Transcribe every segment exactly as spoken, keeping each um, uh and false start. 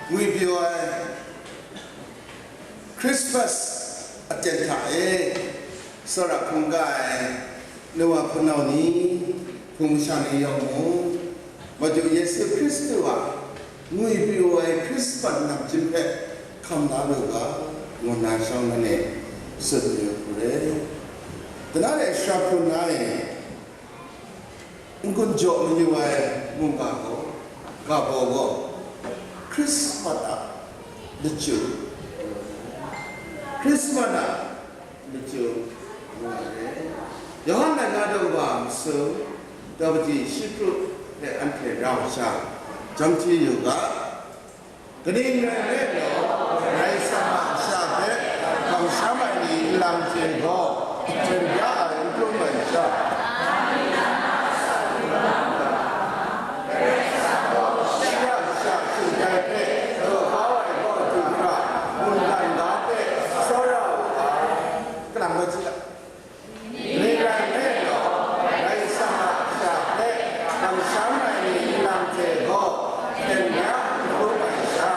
Ngwi pyaw ai Christmas aten hta e, tsawra hkungga ai Noah hpunau ni hpung sha ni yawng mung, Madu Yesu Hkristu a ngwi pyaw ai Christmas namchyum hpe hkam la lu ga, ngu nna shawng na e tsun mayu hku re. Dana de shara hpun na e, n-gun jaw mayu ai mungga gaw, ga baw gaw, Christmas a lachyum, Christmas a lachyum ngu ai re. Yawhan laika daw wa masum, daw kaji shi kru hte anhte rau sha, jang hti yu ga, kaning rai nme law, Karai Kasang a kasha hpe kamsham ai ni nlang hte gaw, hten bya ai n hkrum ai sha, shi a kasha shingtai hpe jaw kau ai gaw du hkra, mungkan ga hpe tsawra wu ai. Kalang bai hti ga. Kaning rai nme law, Karai Kasang a kasha hpe kamsham ai ni nlang hte gaw, hten bya n hkrum ai sha,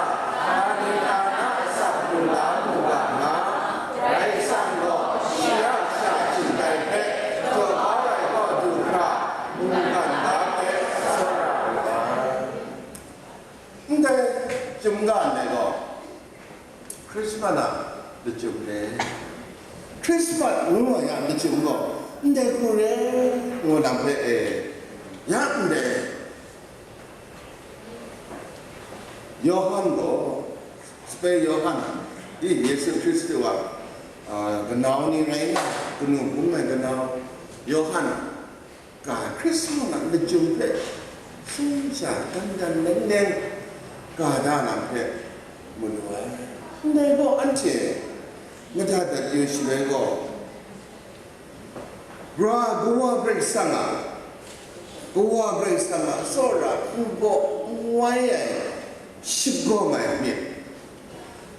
ani a na asak lu la mu ga nga, Karai Kasang gaw shi a kasha shingtai hpe jaw kau ai gaw du hkra, mungkan ga hpe tsawra wu ai. Ndai chyum ga ndai gaw, Christmas a lachyum re. Christmas ngu wa yang lachyum gaw ndai hku re, ngu nang hpe e, ya ndai Yawhan gaw, sape Yawhan, i Yesu Hkristu a, a, kanau ni rai nna, kanu bung ai kanau, Yawhan, ga Hkrismon a lachyum hpe sum sha dan dan leng leng ga da na hpe mu lu ai. Ndai gaw anhte mada dat yu shaloi gaw, Kawa Karai Kasang a, Kawa Karai Kasang a tsawra n gaw n wai ai shagawm ai myit,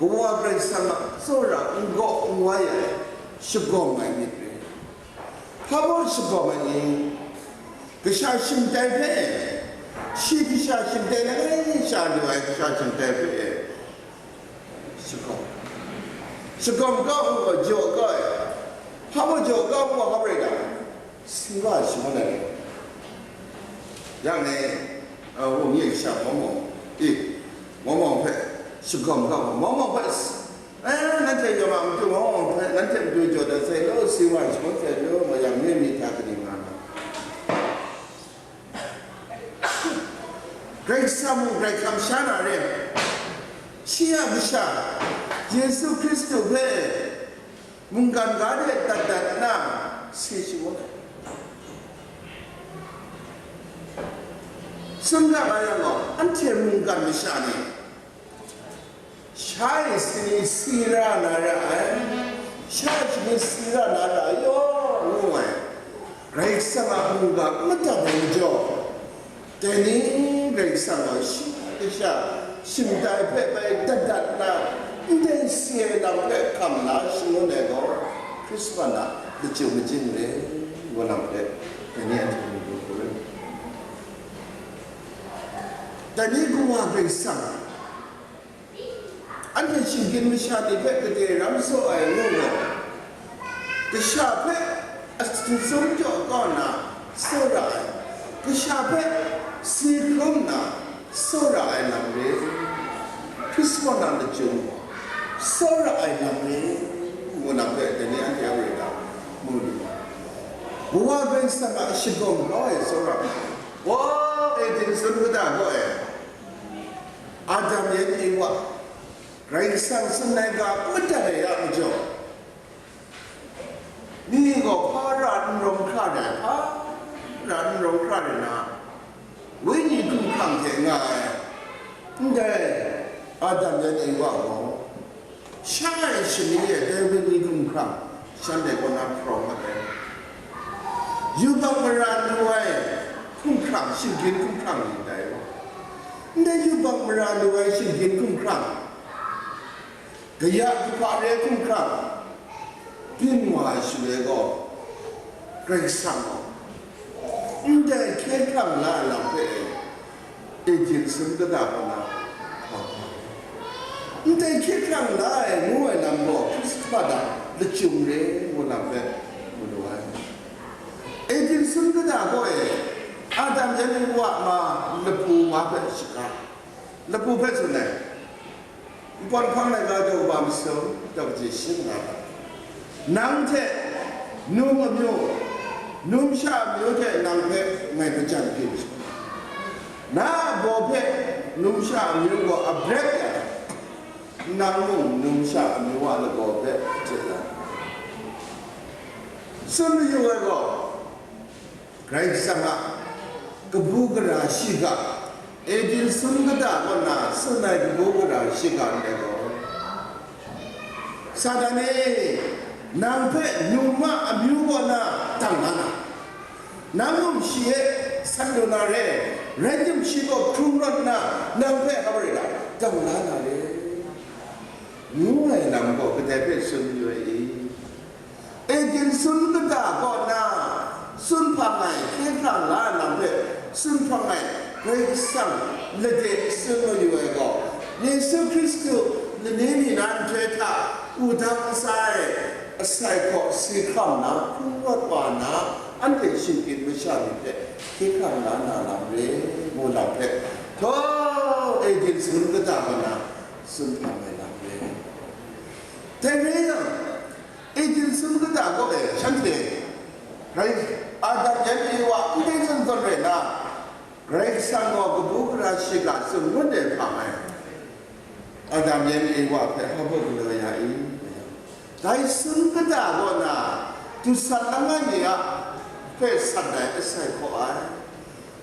Kawa Karai Kasang a tsawra n gaw n wai ai shagawm ai myit rai. Hpa baw shagawm ai ni? Kasha shingtai hpe, shi kasha shingtai langai sha lu ai kasha shingtai hpe shagawm, shagawm kau u gaw jaw kau ai. Hpa baw jaw kau u gaw hpa rai ta? Si wa shangun ai. Yang e, a, wungi sha mawng mawng, i, mawng mawng hpe shagawm ga, mawng mawng hpe, eh, nanhte yawng a matu mawng mawng hpe, nanhte matu jaw dat sai law, si wa shangun sai law, ma yang nye myit hta kaning nga na? Karai Kasang mung grai hkam sha na re, shi a Kasha, Yesu Hkristu hpe, mungkan ga de dat dat nna, si shangun ai. Sumga nga yang gaw, anhte mungkan masha ni, shai shani si ra na ra ai, shai shani si ra na ra ai yaw, ngu ai. Karai Kasang a mungga n madat ai majaw, dai ni Karai Kasang gaw shi kasha shingtai hpe bai dat dat nna, ndai si ai lam hpe hkam la shangun ai gaw, Hkrisman a lachyum majing re, ngu lam hpe, dai ni anhte mu lu hku rai. Dai ni Kawa Karai Kasang, anhte shinggyim masha ni hpe gade ram saw ai ngu gaw, kasha hpe a sumsum jaw kau nna tsawra ai, kasha hpe si hkrum nna tsawra ai lam re, Hkrisman a lachyum gaw tsawra ai lam re, ngu na hpe dai ni anhte a woi da mu lu ai. Kawa Karai Kasang a shagawm grau ai tsawra, gaw e, Eden sun kata gaw e, Adam yan Ewa, Karai Kasang tsun ai ga madat ai a majaw, mi gaw hpa ra n rawng hkra ai, hpa ra n rawng hkra ai na, wenyi hkumhkrang hte nga ai, ndai Adam yan Ewa gaw, shai shani e dai wenyi hkumhkrang shanhte kaw na hparawng mat ai. Yubak mara lu ai hkumhkrang, shinggyim hkumhkrang ni dai gaw, ndai yubak mara lu ai shinggyim hkumhkrang, kaya kahpa re hkumhkrang byin wa ai shaloi gaw, Karai Kasang gaw ndai hkye hkrang la ai lam hpe e, Eden sun kata kaw na hpa hpa, ndai hkye hkrang la ai ngu ai lam gaw Hkristan a lachyum re ngu lam hpe mu lu ai. Eden sun kata gaw e, Adam yan Ewa ma lapu wa hpe shaga, lapu hpe tsun ai. Npawt hpang laika daw wa masum, daw kaji shin nga ai. Nang hte num amyu, numsha amyu hte nang hpe ngai hpajan hpyi masum. Na a baw hpe numsha amyu gaw a bret ya, nang mung numsha amyu a lagaw hpe hpajet ya. Tsun mayu ai gaw, Karai Kasang a kabu gara shiga, Eden sun kata kaw na tsun ai kabu gara shiga ndai gaw, Satan e, nang hpe num a amyu kaw na dang la na, nang mung shi e san lu na re, rai tim shi gaw hkrung rawt nna, nang hpe hpa rai la, dang la na re, ngu ai lam gaw kadai hpe tsun mayu ai i? Eden sun kata kaw na, sun hpang ai hkye hkrang la ai lam hpe, sun hpang ai Karai Kasang lade tsun mayu ai gaw, Yesu Hkristu lani mi na nhtoi hta wudang ntsa ai asai hkaw si hkam na hkrung rawt wa na, anhte shinggyim masha ni hpe hkye hkrang la na lam re, ngu lam hpe, htaw Eden sun kata kaw na, sun hpang ai lam re. Dai rai yang, Eden sun kata kaw e shanhte, Karai, Adam yan Ewa ndai zawn zawn rai nna, Karai Kasang gaw kabu gara shiga tsun ngut ai hpang e, Adam yan Ewa hpe hpa baw galaw ya i? Dai sun kata kaw na, dusat langai mi a hpe sat ai asai hkaw ai.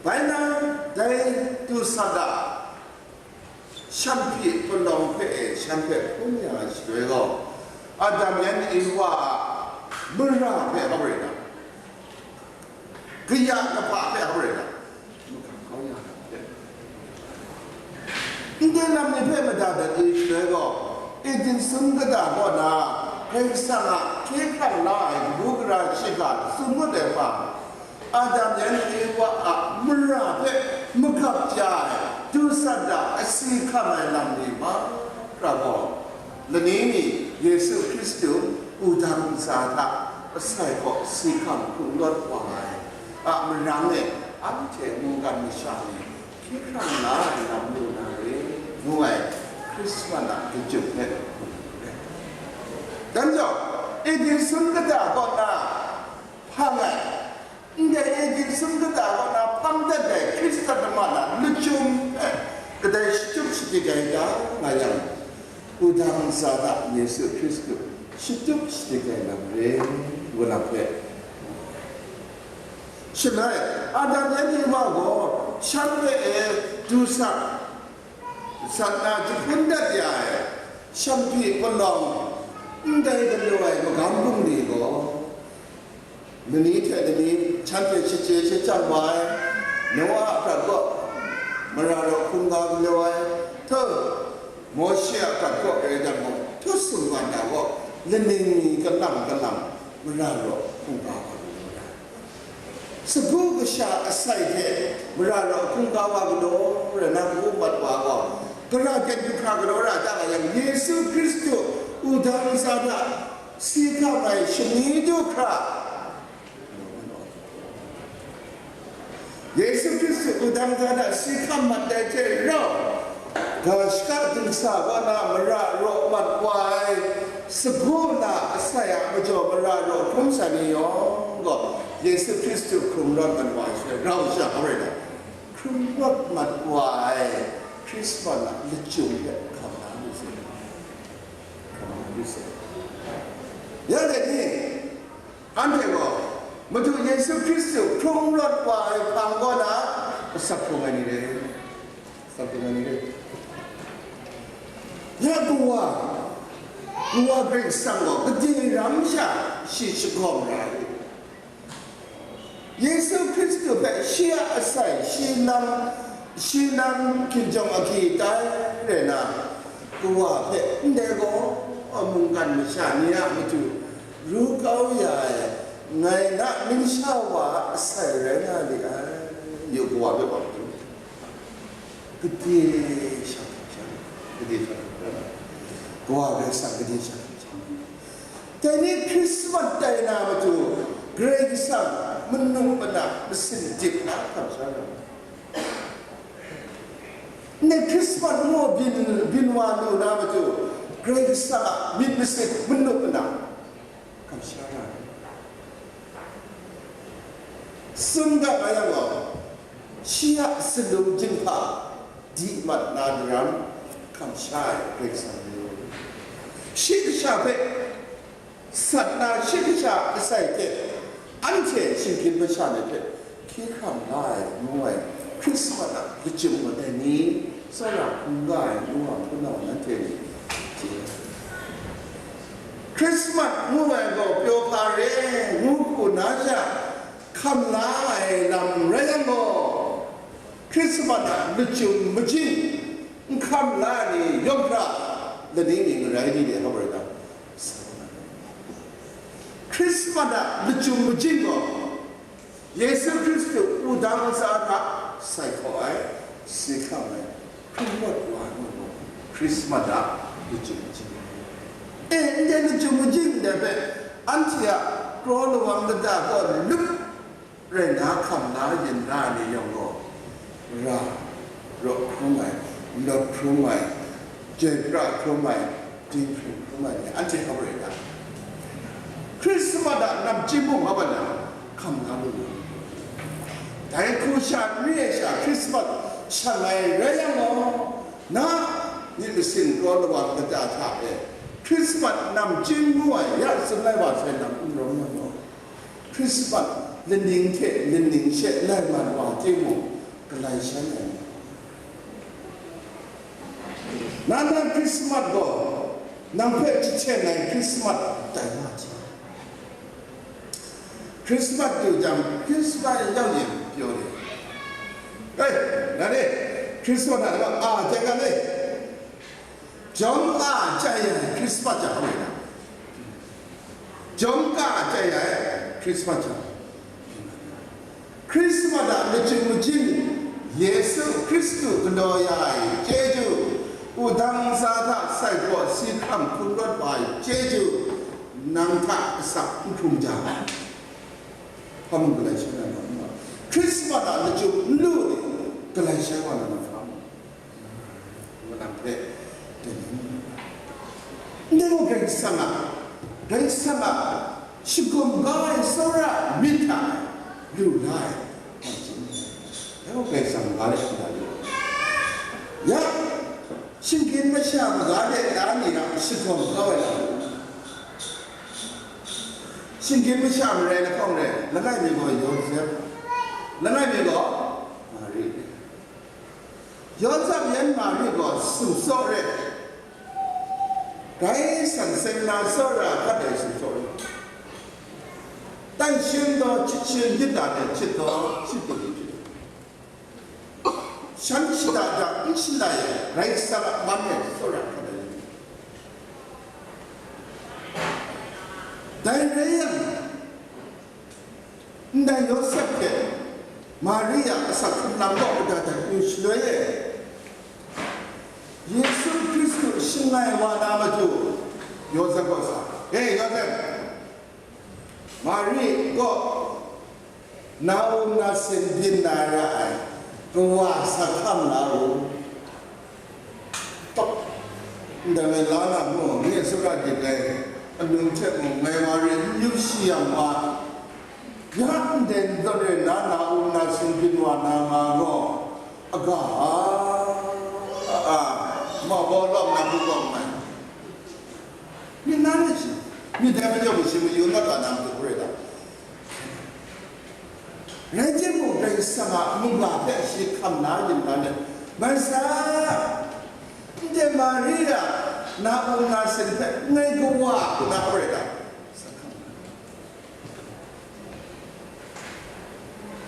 Bai na, dai dusat a shanhpyi palawng hpe e shan hpe hkrum ya ai shaloi gaw, Adam yan Ewa a mara hpe hpa rai na, kaya kahpa hpe hpa rai na, mahkang kau ya ai hpe, ndai lam ni hpe mada dat ai shaloi gaw, Eden sun kata kaw na, Karai Kasang a hkye hkrang la ai kabu gara shiga tsun ngut ai hpa, Adam yan Ewa a mara hpe magap ja ai, dusat a asi hkam ai lam ni mahkra gaw, lani mi Yesu Hkristu wudang ntsa hta asai hkaw si hkam hkrung rawt wa ai a marang e, anhte mungkan masha ni hkye hkrang la ai lam lu na re, ngu ai Hkristan a lachyum hpe. Dan jaw, Eden sun kata kaw na hpang ai, ndai Eden sun kata kaw na hpang dat ai Hkristan lama na lachyum hpe kadai shatup shadik ai ta nga yang, wudang ntsa hta Yesu Hkristu shatup shadik ai lam re, ngu lam hpe. Shaloi, Adam yan Ewa gaw shan hpe e du sat, sat na jahpun dat ya ai shanhpyi palawng ndai galaw ai magam bungli gaw, lani hte lani shanhte shachye shachyang wa ai, Noa a prat kaw mara raw hkungga galaw ai, hta, Mawshe a prat kaw rai dan mung, htu sumgan na gaw, laning ni kalang kalang mara raw hkungga wa galaw ai. Sagu kasha asai hte mara raw hkungga wa galaw rai na, ngu mat wa gaw, gara ten du hkra galaw ra da nga yang, Yesu Hkristu wudang ntsa hta si hkam ai shani du hkra, Yesu Hkristu wudang ntsa hta si hkam mat ai hte rau, ga shaka dingsa wa na mara raw mat wa ai sagu na asai a majaw mara raw hkrum sai ni yawng gaw, Yesu Hkristu hkrum rawt mat wa ai shaloi, rau sha hkawm rai na, hkrum rawt mat wa ai Hkristan a lachyum hpe hkam na lu sai. Hkam na lu sai. Ya dai ni, anhte gaw Madu Yesu Hkristu hkrung rawt wa ai hpang kaw na, asak hkrung ai ni re, asak hkrung ai ni re. Ya Kawa, Kawa Karai Kasang gaw gade ram sha shi shagawm ra ai. Yesu Hkristu hpe shi a asai, shi nan, shi nan hkinjawng agyi tai rai na, Kawa hpe ndai gaw mungkan masha ni a matu ru kau ya ai, ngai na ningsha wa a asai rai nga li ai, yu Kawa hpe wa matu. Gade sha hkap sha, gade sha hkap sha. Wa Karai Kasang kade sha. Dai ni Hkrismat tai na matu, Karai Kasang manu mana masin dip na hkam sha na. Ndai Hkrismat ngu byin, byin wa lu na matu, Karai Kasang a myit masin manu mana hkam sha na. Tsun ga nga yang gaw, shi a salu jinghpa di mat na daram hkam sha ai Karai Kasang ni, shi kasha hpe sat na shi kasha asai hte anhte shinggyim masha ni hpe hkye hkam la ai ngu ai Hkrismat a lachyum mat ai ni, tsawra hkungga ai ngu ai hpunau nanhte ni, Hkrismat ngu ai gaw pyaw hpa re ngu hku na sha hkam la ai lam rai yang gaw, Hkrismat a lachyum majing n hkam la ai ni yawng hkra laning ni ngarai ni de hkap rai ta? Hkrismat a lachyum majing gaw Yesu Hkristu wudang ntsa hta sai hkaw ai, si hkam ai, hkungwat wa ai gaw Hkrismat a lachyum majing. E, ndai lachyum majing ndai hpe anhte a kraw lawang kata gaw lup rai na hkam na yin na ni yawng gaw, ra, raw hkrum ai, lawt hkrum ai, jai pra hkrum ai, dinghpring hkrum ai ni anhte hkap rai na, Hkrismat a namchying mung hkap ai na hkam na lu. Dai hku sha n re ai sha Hkrismat shang ai rai yang gaw, na myit masin kraw lawang kata hta e Hkrismat namchying ngu ai ya tsun ai wa sai lam n rawng yang gaw, Hkrismat laning hte laning she lai mat wa timung, galai shan ai. Na na Hkrismat gaw, nang hpe jahten ai Hkrismat tai wa hte. Hkrismat du jang, Hkrismat yau yin pyaw ni. Hei, na ni, Hkrismat na a jai ga ni. Jawm ka jai ai Hkrismat jang hkau yu na. Jawm ka jai ai Hkrismat jang. Hkrismat a lachyum majing, Yesu Hkristu galaw ya ai chyeju, wudang ntsa hta sai hkaw si hkam hkungrawt wa ai chyeju, nang hta asak n hkrum jang, hpa mung galai sha na rawng nna, Hkrismat a lachyum n lu ni, galai sha wa na hpa mung. Malang hpe, ndai gaw Karai Kasang a, Karai Kasang a shagawm ga ai tsawra myit hta lu la ai, dai gaw Karai Kasang ga de shada lu ai. Ya, shinggyim masha maga de la ni a shagawm kau ai lam, shinggyim masha marai lahkawng re, langai mi gaw Yawsep, langai mi gaw Mari. Yawsep yan Mari gaw sumsaw re, Karai Kasang seng na tsawra hkat ai sumsaw re. Tan shin daw, chit shin, yit da de, chit daw, chit daw, chit daw. Shan shada da, n shalai ai, Karai Kasang a man e tsawra hkat ai. Dai rai yang, ndai Yawsep hte Mari a asak hkrung lam gaw mada dat yu shaloi e, Yesu Hkristu shangai wa na matu, Yawsep gaw sa, "E Yawsep, Mari gaw na wum na sin byin na ra ai kawa sa hkam la u." Ndai ngai la na mung, nye sara dip ai anung hte mung, ngai wa rin n yu shi yang wa, ya ndai n zawn rai na, na wum na sin byin wa na nga gaw, aga, a, a, ma baw lawm na bu lawm ai. Myit na rai shi, myit dai majaw gaw shi mayu na ga na matu hkrai da. Rai timung, Karai Kasang a mungga hpe shi hkam na yin na let, mai sa, ndai Mari a na wum na sin hpe ngai kawa hku na hkrai da.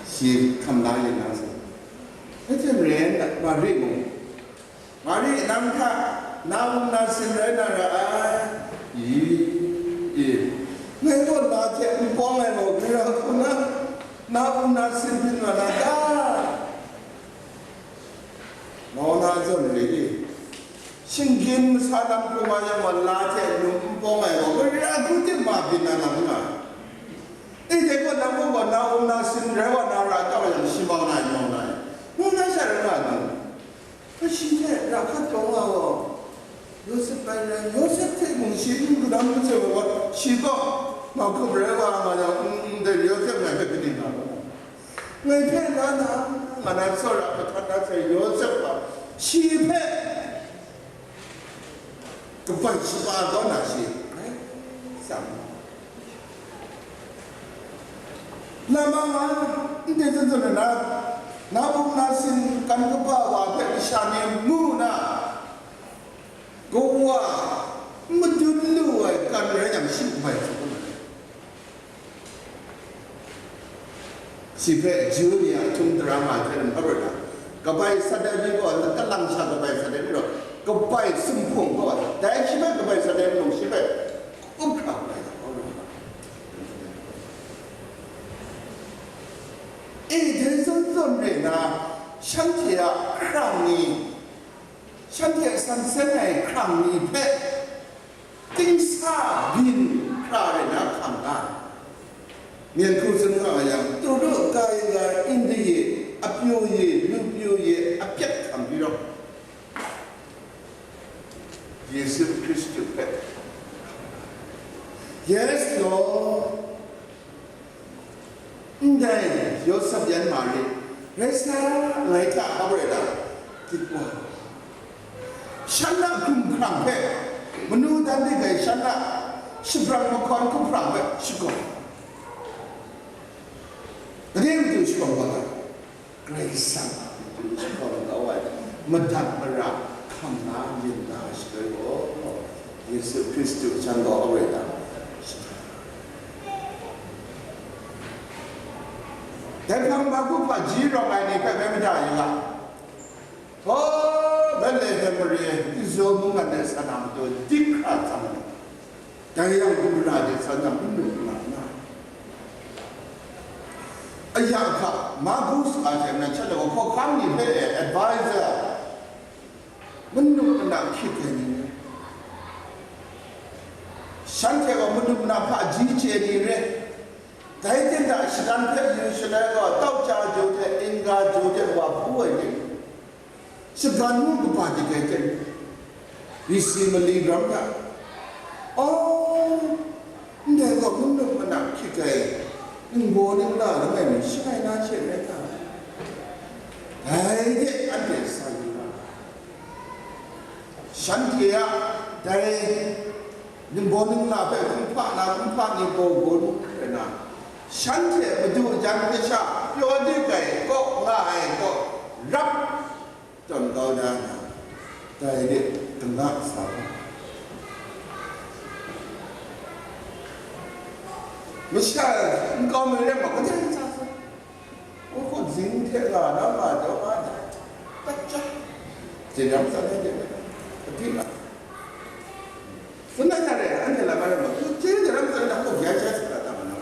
Shi hkam na yin na sin. Rai timung, Mari mung, Mari, nang hta na wum na sin rai na ra ai. I, i, ngai gaw na hte n bawng ai gaw, gara hku na, na wum na sin byin wa na ta? Mau na zawn re i? Shinggyim masa lam hkrum ai yang gaw, la hte num n pawng ai gaw, mara hku tim ma byin na lam nga ai. Dai hte gaw, nang mung gaw na um na sin rai wa na ra kau yang, shi mau na ai, mau na ai. Ngu na sha rai nga ai. Kashi hte ra hkat taw nga gaw, Yawsep bai rai, Yawsep hte mung shi n kadam n chye wa gaw, shi gaw mahkup rai wa nga yang, n, n, dai Yawsep ngai hpe kaning nga gaw, ngai hpe la na, nga na tsawra mahtan na sai Yawsep gaw, shi hpe kabai shaba kau na shi rai tsang. Lama nga, ndai zawn zawn na, na bum na sin kan kaba wa hpe kasha ni mu na, kawa madun lu ai kan rai yang shi bai tsun ai. Shi hpe Ju ni a htum tara ma ai hte nan hkap rai na, kabai sat ai ni gaw, lakalang sha kabai sat ai ni gaw, kabai sumhpung gaw, dai shi hpe kabai sat ai ni mung shi hpe up hkra ai. E, dai zawn zawn rai na, shanhte a hkrang ni, shanhte a sansen ai hkrang ni hpe, dingsa byin hkra rai na hkam ga. Myen hku tsun nga yang, turu kai ga, India, apyu ye, lupyu ye, apyak hkam rawng, Yesu Hkristu hpe. Yes, Lord. Ndai Yawsep yan Mari, rai sa, ngai hta hap rai ta? Dik wa. Shan na hkum hkrang hpe, manu dan dik ai shan na shabrang mahkawn hkum hkrang hpe shakawn. Dai matu shakawn wa ta? Karai Kasang a matu shakawn kau ai, madat mara hkam na yin na shaloi gaw, Yesu Hkristu jan gaw awe na. Dai hpang mahku hpaji rawng ai ni hpe bai mada yu ga. Hpaw, Betlehem mare, Israel mungkan de sa na matu dik hkra tsang ai. Dai yang gumra de sa na manu na na. Aya hka, Markus a hte nan shat ai hkawhkam ni hpe e advisor, manu mana hkyit ai ni rai. Shanhte gaw manu mana hpaji chye ni rai. Dai hte hta shagan hpe yu shaloi gaw, tau ja jaw hte, ingga jaw hte wa hpu ai ni. Shagan mu kaba dik ai hte, B C mali gram hta, aw, ndai gaw manu mana hkyit ai, ningbaw ningla langai mi shangai na she rai ta? Dai de anhte sa yu na, shanhte a dai ningbaw ningla hpe kumhpa na kumhpa ni gaw gaw lu rai na, shanhte madu jan masha pyaw dik ai kaw nga ai kaw rap tawn kau da na, dai de kanga sa ai. Masha nkau mi rai ma, kaja sa sa. O, hkawt zing hte nga na ma taw nga na, tacha, jin ram sa na de, kati na. Tsun na sha rai, anhte lam ai rai ma, jin ram sa na, hkawt ya cha sa ta ma na.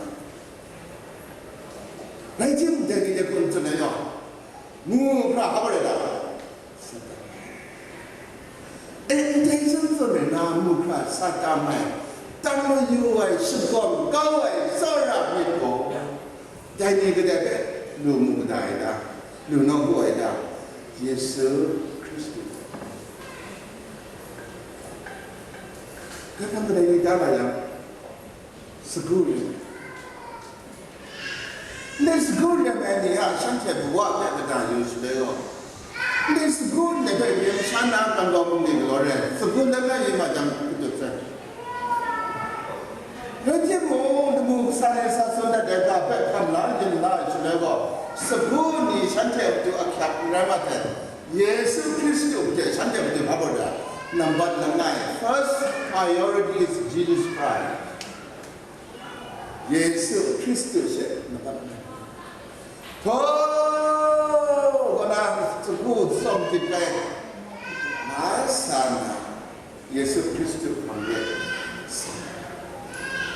Rai jin dai ni de kun tsun ai yaw, mu hkra hkap rai da. E, ndai zawn zawn e na mu hkra sa tam ai, tam mayu ai, shagawm kau ai tsawra myit gaw, dai ni kadai hpe lu mu kata ai ta? Lu naw wu ai ta? Yesu Hkristu. Dai hpang kadai ni da la yang, sagu ring. Ndai sagu ring ai ni a shanhte kawa hpe mada yu shaloi gaw, ndai sagu ndai hpe ring sha na kangdaw mung ni galaw re ai, sagu langai mi ma jang, kutut sai. Rai timung, lamu kasa ni sa tsun dat ai ga hpe hkam la yin la ai shaloi gaw, sagu ni shanhte a matu ahkyak n rai mat ai. Yesu Hkristu hte shanhte a matu hpa gaw da, nambat langai, first priority is Jesus Christ. Yesu Hkristu she nambat langai. Htaw, kaw na sagu tsawm dik ai, nga sa na, Yesu Hkristu hpang de sa.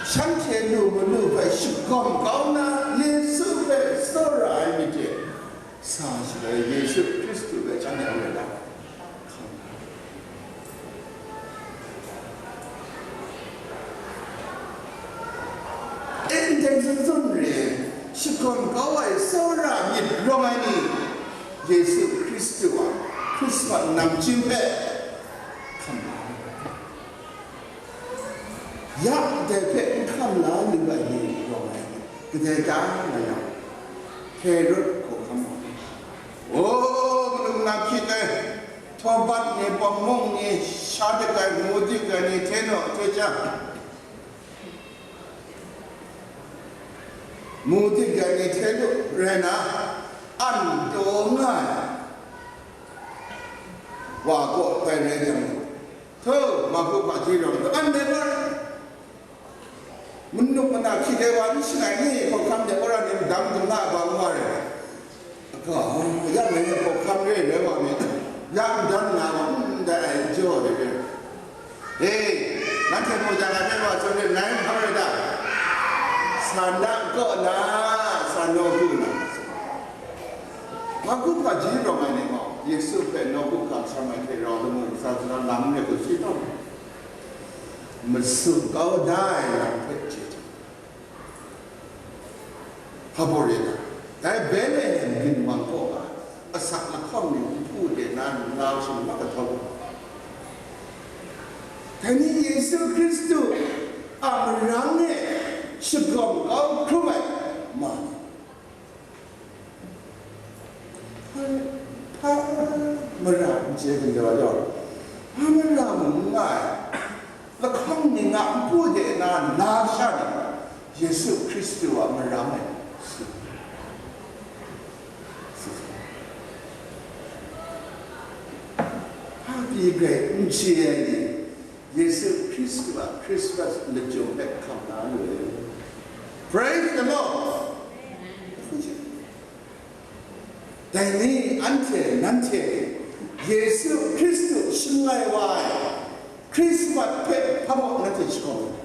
Shanhte lu malu hpe shagawm kau na, Yesu hpe tsawra ai myit de sa shaloi, Yesu Hkristu hpe shanhte a matu hkam tsun re, shagawm kau ai tsawra myit rawng ai ni, Yesu Hkristu a Hkrismas namchying hpe hkam la ai. Ya dai hpe n hkam la lu ai ni rawng ai ni, kadai ta nga yang, Herod hkawhkam ai. O, manu na hkyit ai, htawbat ni, bawng mung ni, sha dik ai, mu dik ai ni, hte naw hte ja, mu dik ai ni hte lu rai na, an taw nga ai wa kaw bai rai yang, hto, Marku hpaji rawng, an dai wa rai. Manuk mana hkyit ai wa n shangai ni, hkawhkam de wora ni madang dum na ai wa n wa rai. Ga, ya ngai hkawhkam re ai wa mi, ya n dan na wa, n dai ai jaw de re. E, nanhte mu jang ai wa tsun re, ngai n hkam rai da? Sa na kaw na, sa nawku na. Marku hpaji rawng ai ni gaw, Yesu hpe nawku kamsham ai hte rau lamu ntsa sara lam re hku shi taw, masu kau da ai lam hpe chye jang, hpa baw re ai, dai Betlehem ginwang kaw ga, asak lahkawng ni nhpu de na nna sumlak kahtau, dai ni Yesu Hkristu a marang e shagawm kau hkrum ai ma ni, hpa, hpa mara n chye hkrum de wa jaw, hpa mara mung n nga ai, lahkawng ni nga nhpu de na na sha ni, Yesu Hkristu a marang e, hpa pyi grai n chye ai ni, Yesu Hkristu a Christmas lachyum hpe hkam na lu ai. Praise the Lord! Dai ni anhte, nanhte Yesu Hkristu shangai wa ai Christmas hpe hpa baw nanhte shakawn ai?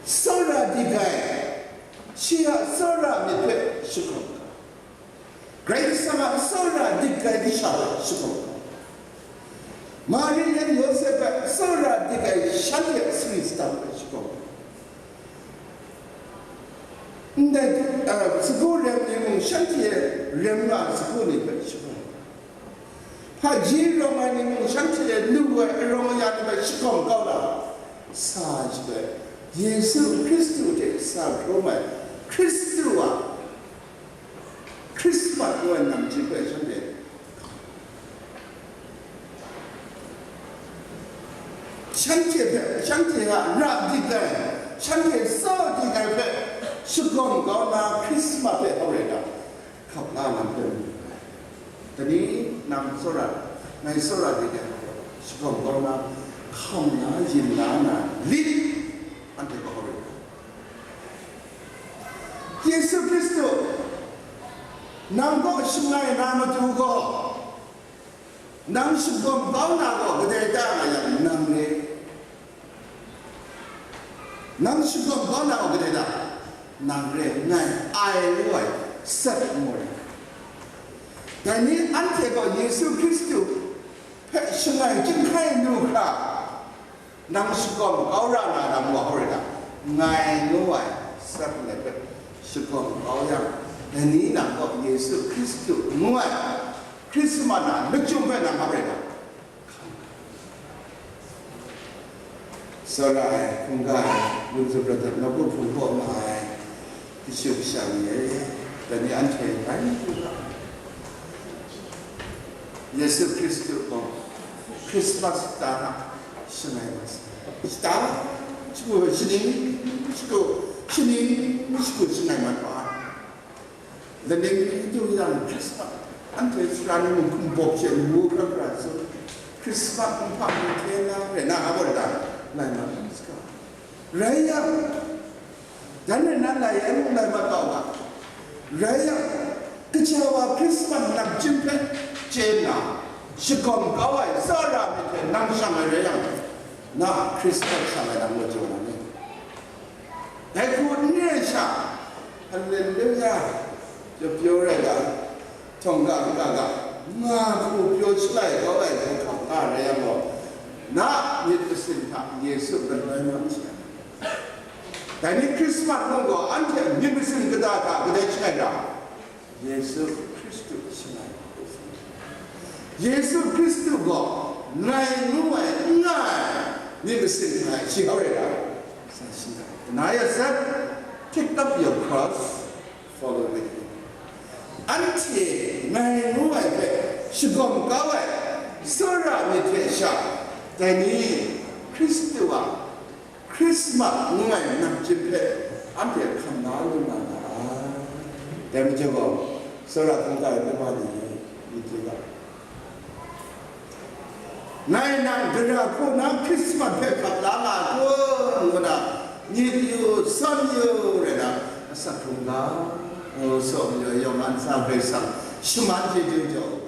Tsawra dik ai, shi a tsawra myit hpe shakawn ai. Karai Kasang a tsawra dik ai kasha hpe shakawn ai. Mari yan Yawsep hpe tsawra dik ai shanhte a sari sadang hpe shakawn ai. Ndai, uh, sagu rem ni mung shanhte rem nga ai sagu ni hpe shakawn ai. Hpaji rawng ai ni mung shanhte lu ai arawng aya ni hpe shakawn kau na, sa ai shaloi, Yesu Hkristu hte sa hkrum ai Hkristu a Christmas ngu ai namchying hpe shanhte, shanhte hpe, shanhte a ra dik ai, shanhte tsaw dik ai hpe shakawn kau na Christmas hpe hkap rai da, hkap la lam hpe mu ai. Dai ni nang tsawra, ngai tsawra dik ai hpe shakawn kau na, hkam na, yin la na lit, anhte hkap rai da. Yesu Hkristu, nang kaw shangai na matu gaw, nang shagawm kau na gaw kadai ta nga yang, nang re. Nang shagawm kau na gaw kadai ta? Nang re, ngai, ai ngu ai, sat ngu ai. Dai ni anhte gaw Yesu Hkristu hpe shangai chyinghkai lu hkra, nang shagawm kau ra na lam wa hkau rai ta? Ngai ngu ai sat let hpe shagawm kau yang, dai ni nang gaw Yesu Hkristu ngu ai Hkrismas na lachyum hpe nang hkap rai ta? Tsawra ai, hkungga ai, lungtsun prat ai, nawku hpung kaw nga ai, kashu kasha ni e, dai ni anhte bai n lu ga. Yesu Hkristu gaw Christmas shata hta shangai mat sai. Shata, shagu shaning, shagu shaning, shagu shangai mat wa ai. Laning du yang Christmas, anhte sara ni mung hkumbawk hte ngu hkra hkra tsun, Christmas kumhpa ni hte na rai na a gaw, lai mat ai saga. Rai yang, dan rai na lai ai mung lai mat kau ga. Rai yang, kaja wa Christmas namchying hpe chye nna, shagawm kau ai tsawra myit hte nang shang ai rai yang, na Christmas shang ai lam gaw jaw na ni? Dai hku n re ai sha, Haleluya, pyaw pyaw rai ga, htawng ga, n ga ga, nga hku pyaw shalai kau ai hku hkap nga rai yang gaw, na myit masin hta Yesu galoi mat n sha. Dai ni Hkrismat mung gaw anhte myit masin kata hta kadai shangai ra? Yesu Hkristu shangai. Yesu Hkristu gaw ngai ngu ai, n nga ai myit masin hta shi hau rai ra? Sa shangai. Deny yourself, take up your cross, follow with me. Anhte ngai ngu ai hpe shagawm kau ai tsawra myit hte sha, dai ni Hkristu a Hkrismat ngu ai nang chyum hpe anhte hkam na lu na nga ai. Dai majaw gaw, tsawra hkungga ai lama ni myit chye ga, ngai nang dara hku na Hkrismat hpe hkap la nga ai kun, ngu na, myit yu, san yu, rai na, asak hkungga, ngu saw majaw, yawng a ntsa Karai Kasang shaman chyeju jaw,